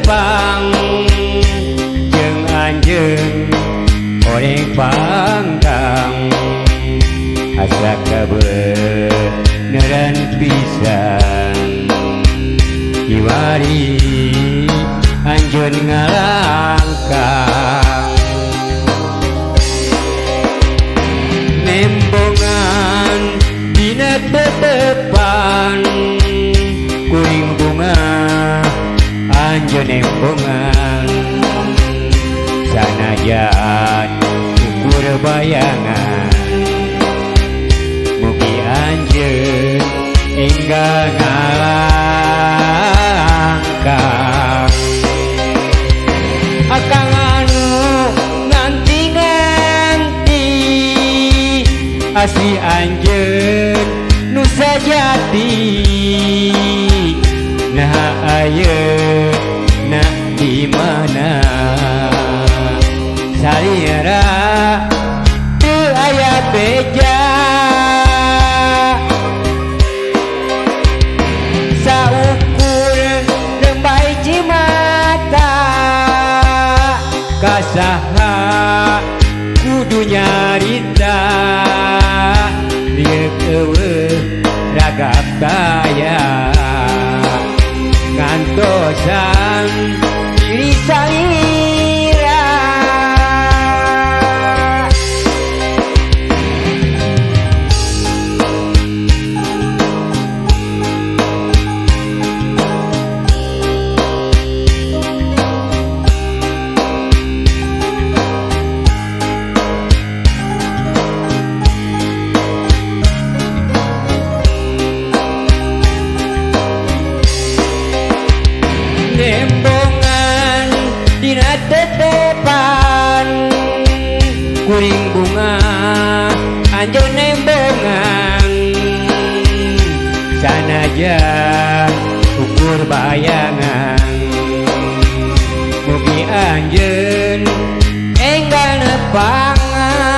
tepang jeung anjeun horeng pangkang asa kabeneran pisan kiwari anjeun ngalangkang nembongan dina tetepan kuring bunga anjeun nembongan sanajan ukur bayangan mugi anjeun enggal ngalangkang akang anu nganti-nganti asih anjeun nu sajati nah ayeuna di mana salira teu aya beja saukur rembai cimata kasaha kudu nyarita rieuk eueuh ragap daya ngantosan diri salira. Nembongan dina tetepan kuring bunga anjeun nembongan sanajan ukur bayangan mugi anjeun enggal nepangan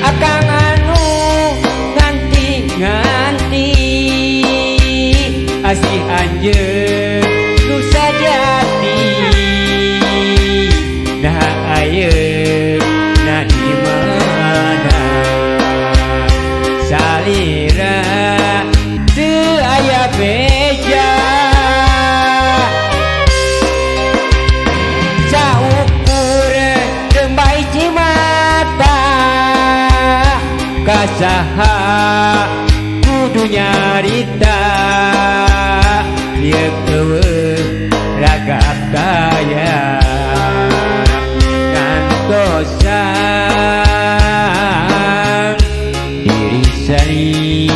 akang anu nganti-nganti asih anjeun nu sajati nah ayeuna di mana salira teu aya beja saukur rembai cimata kasaha kudu nyarita rieuk eueuh ragap daya ngantosan diri salira.